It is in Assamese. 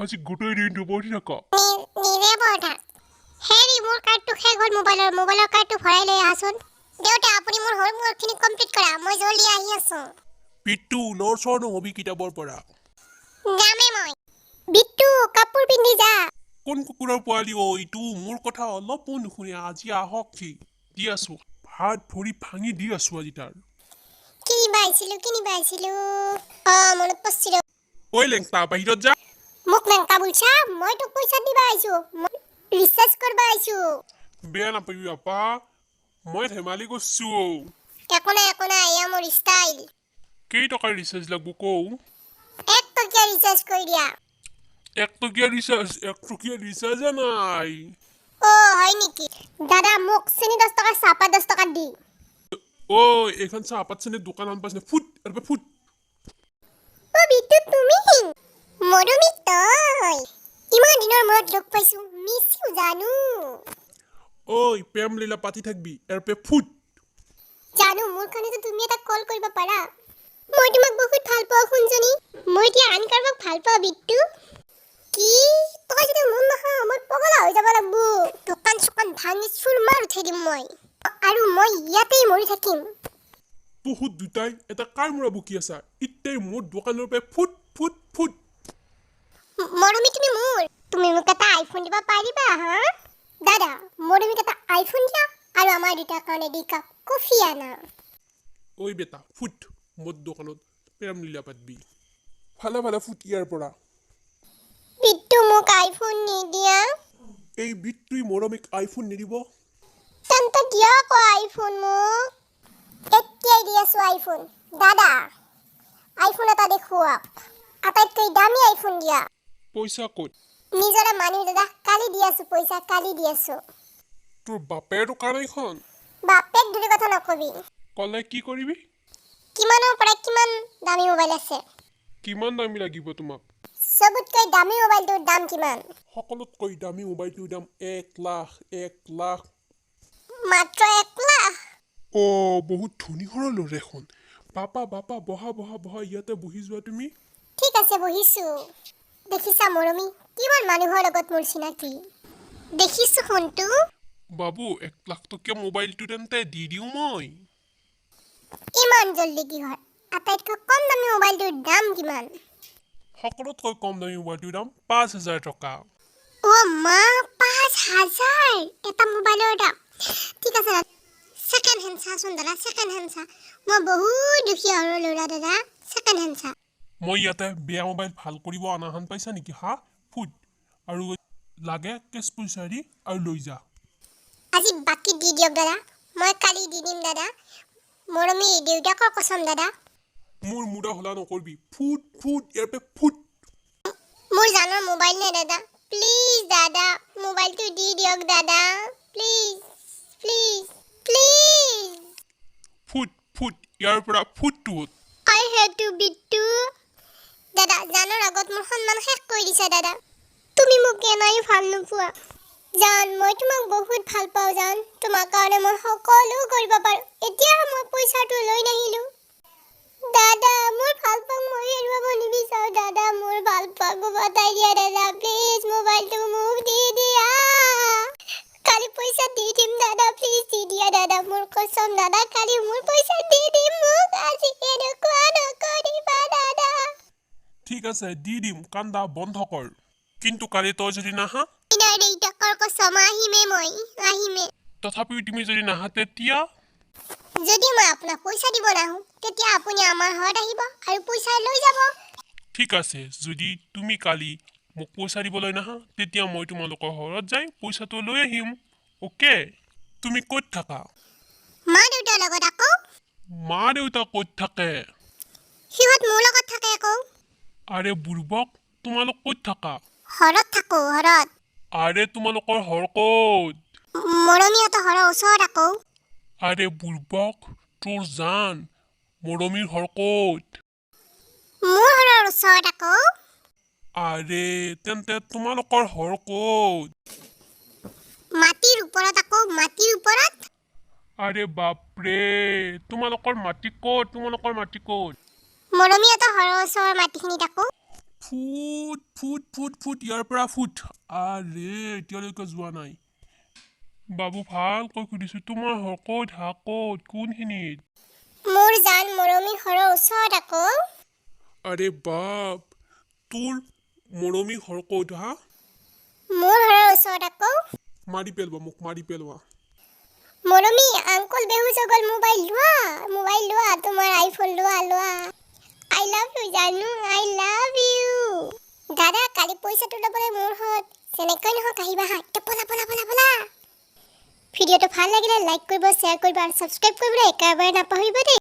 আজি গোটেই দিনটো পঢ়ি থাকা। নিজে পঢ় থাক। হেৰি, মোৰ কাৰ্ডটো শেষ হ'ল। মোবাইলৰ কাৰ্ডটো ভৰাই লৈ আহাচোন। দেউতা, আপুনি মোৰ হোমৱৰ্কখিনি কমপ্লিট কৰা, মই জল্দি আহি আছো। বিট্টু, লৰচৰ নহবি কিতাপৰ পৰা। যামে মই। বিট্টু, কাপোৰ পিন্ধি যা। কোন কুকুৰৰ পোৱালি অ এইটো? মোৰ কথা অলপো নুশুনে। আজি আহক সি, দি আছো, হাত ভৰি ভাঙি দি আছো আজি তাৰ। কিনিবা আহিছিলো, কিনিবা আহিছিলো, অ মনত পৰছিল। ঐ লেংটা, বাহিৰত যা। মোক লেংটা বুলছা? মই তোক পইচা দিবা আহিছো, ৰিচাৰ্জ কৰবা আহিছো। বেয়া নাপাবি আপা, মই ধেমালি কৰিছো। একো নাই, একো নাই, এয়া মোৰ ষ্টাইল। কেই টকাৰ ৰিচাৰ্জ লাগব কওঁ? 1 টকীয়া ৰিচাৰ্জ কৰি দিয়া। 1 টকীয়া ৰিচাৰ্জ? 1 টকীয়া ৰিচাৰ্জে নাই। অ হয় নেকি? দাদা, মোক চেনি 10 টকাৰ, চাহপাত 10 টকাত দি। ঐ, এইখন চাহপাত চেনিৰ দোকান আন পাইছে। ফুট ইয়াৰ পৰা, ফুট। অ বিট্টু, তুমি? মৰমী, তই! ইমান দিনৰ মূৰত লগ পাইছো, মিছ you জানু। ঐ, প্ৰেম লীলা পাতি থাকবি, ইয়াৰ পৰা ফুট। জানু, মোৰ কাৰণেতো তুমি এটা কল কৰিব পাৰা। মই তোমাক বহুত ভাল পাওঁ সোণজনী। মই এতিয়া আন কাৰোবাক ভাল পাওঁ বিট্টু। কি? তই যদি মোৰ নাখাওঁ, মই পগলা হৈ যাব লাগব। দোকান চোকান ভাঙি চুৰমাৰ উঠাই দিম মই আৰু মই ইয়াতেই মৰি থাকিম। বহুত দুটাই এটা কাৰ মূৰা বকি আছা? ইত্যাই মোৰ দোকানৰ পৰা ফুট, ফুট, ফুট। মৰমী, তুমি মোৰ, তুমি মোক এটা আইফোন দিব পাৰিবা? হা দাদা, মৰমীক এটা আইফোন দিয়া আৰু আমাৰ দুটাৰ কাৰণে 2 কাপ কফি আনা। ঐ বেটা, ফুট। মোৰ দোকানত প্ৰেম লীলা পাতবি? ভালে ভালে ফুট ইয়াৰ পৰা। বিট্টু, মোক আইফোন নিদিয়া? এই বিট্টুই মৰমীক আইফোন নিদিব? তেন্তে দিয়া আকৌ আইফোন মোক। এতিয়াই দি আছো আইফোন। দাদা, আইফোন এটা দেখুৱাওক, আটাইতকৈ দামী আইফোন দিয়া। পইচা ক'ত? নিজৰে মানি দাদা, কালি দি আছো পইচা, কালি দি আছো। তোৰ বাপেৰ দোকান এইখন? বাপেক ধৰি কথা নকবি। ক'লে কি কৰিবি? কিমানৰ পৰা কিমান দামী মোবাইল আছে? কিমান দামী লাগিব তোমাক? চবতকৈ দামী মোবাইলটোৰ দাম কিমান? সকলোতকৈ দামী মোবাইলটোৰ দাম 1 লাখ, 1 লাখ। মাত্ৰ 1 লাখ? অ' বহুত ধনী ঘৰৰ ল'ৰা দেখোন। বাপা বাপা, বহা বহা বহা, ইয়াতে বহি যোৱা তুমি। ঠিক আছে, বহিছো। দেখিছা মৰমী, কিমান মানুহৰ লগত মোৰ চিনাকি। দেখিছো ফোনটো। বাবু, 1 লাখ টকীয়া মোবাইলটো তেন্তে দি দিওঁ মই। ইমান জল্দি কি হয়? আটাইতকৈ কম দামী মোবাইলটোৰ দাম কিমান? সকলোতকৈ কম দামী মোবাইলটোৰ দাম 5,000 টকা। অ' মা, 5,000 এটা মোবাইলৰ দাম? ঠিক আছে দাদা, ছেকেণ্ড হেণ্ড চাচোন দাদা, ছেকেণ্ড হেণ্ড চা। মই বহুত দুখীয়া ঘৰৰ ল'ৰা দাদা, ছেকেণ্ড হেণ্ড চা। মই ইয়াতে বেয়া মোবাইল ভাল কৰিব অনাহান পাইছা নেকি? হা, ফুট আৰু লাগে কেছ পইচা দি আৰু লৈ যা। আজি বাকী দি দিয়ক দাদা, মই কালি দি দিম দাদা। মৰমী দেউতাকৰ কচম দাদা। মোৰ মুৰা হলা নকৰিবি। ফুট, ফুট ইয়াৰ পৰা, ফুট। মোৰ জানৰ মোবাইল নাই দাদা। প্লিজ দাদা, মোবাইলটো দি দিয়ক দাদা, প্লিজ প্লিজ প্লিজ। ফুট, ফুট ইয়াৰ পৰা, ফুটটোত। I hate you Bittu. দাদা, জানৰ আগত মোৰ সন্মান শেষ কৰি দিছা দাদা। তুমি মোক এনেই ভাল নোপোৱা। জান, মই তোমাক বহুত ভাল পাওঁ জান। তোমাৰ কাৰণে মই সকলো কৰিব পাৰোঁ। এতিয়া মই পইচাটো লৈ নাহিলোঁ। দাদা, মোৰ ভাল পাওঁ মই হেৰুৱাব নিবিচাৰোঁ দাদা। মোৰ ভাল পোৱাকো বতাই দিয়া দাদা। প্লিজ মোবাইলটো মোক দি দিয়া। কালি পইচা দি দিম দাদা, প্লিজ দি দিয়া দাদা। মোৰ কচম দাদা, কালি মোৰ পইচা দি দিম। মোক আজি এনেকুৱা নকৰিবা দাদা। ঠিক আছে, দি দিম, কান্দা বন্ধ কৰ। কিন্তু কালি তই যদি নাহা? নাই, দেউতাকৰ কচম, আহিমে, মই আহিমে। তথাপিও তুমি যদি নাহা তেতিয়া? যদি মই আপোনাক পইচা দিব নাহোঁ, তেতিয়া আপুনি আমাৰ ঘৰত আহিব আৰু পইচা লৈ যাব। ঠিক আছে, যদি তুমি কালি মোক পইচা দিবলৈ নাহা, তেতিয়া মই তোমালোকৰ ঘৰত যাই পইচাটো লৈ আহিম। অ'কে, তুমি ক'ত থাকা? মা দেউতাৰ লগত আকৌ। মা দেউতা ক'ত থাকে? সিহঁত মোৰ লগত থাকে আকৌ। আৰে বুৰ্বক, তোমালোক ক'ত থাকা? ঘৰত থাকোঁ, ঘৰত। আৰে, তোমালোকৰ ঘৰ ক'ত? মৰমীহঁতৰ ঘৰৰ ওচৰত আকৌ। আৰে বুৰ্বক, তোৰ জান মৰমীৰ ঘৰ ক'ত? মোৰ ঘৰৰ ওচৰত আকৌ। আৰে, তেন্তে তোমালোকৰ ঘৰ ক'ত? মাটিৰ ওপৰত আকৌ, মাটিৰ ওপৰত। আৰে বাপৰে, তোমালোকৰ মাটি ক'ত? তোমালোকৰ মাটি ক'ত? মৰমীহঁতৰ ঘৰৰ ওচৰৰ মাটিখিনিত আকৌ। ফুট। ফুট ফুট ফুট ফুট, ইয়াৰ পৰা ফুট। আৰে, এতিয়ালৈকে যোৱা নাই। বাবু, ভালকৈ সুধিছোঁ, তোমাৰ ঘৰ ক'ত হা? ক'ত, কোনখিনিত? মোৰ জান মৰমী ঘৰৰ ওচৰত আকৌ। আৰে বাপ, তোৰ মৰমী ঘৰ ক'ত হা? মোৰ ঘৰৰ ওচৰত আকৌ। মাৰি পেলোৱা মোক, মাৰি পেলোৱা। মৰমী, আংকল বেহুচ হৈ গ'ল। মোবাইল লোৱা, মোবাইল লোৱা, তোমাৰ আইফোন লোৱা, লোৱা। I love you জানু, I love you. দাদা, কালি পইচাটো ল'বলৈ মোৰ ঘৰত যেনেকৈ নহওক আহিবা হা। এতিয়া ব'লা, ব'লা, ব'লা, ব'লা। ভিডিঅ'টো ভাল লাগিলে লাইক কৰিব, শ্বেয়াৰ কৰিব আৰু ছাবস্ক্ৰাইব কৰিবলৈ একেবাৰে নাপাহৰিব দেই।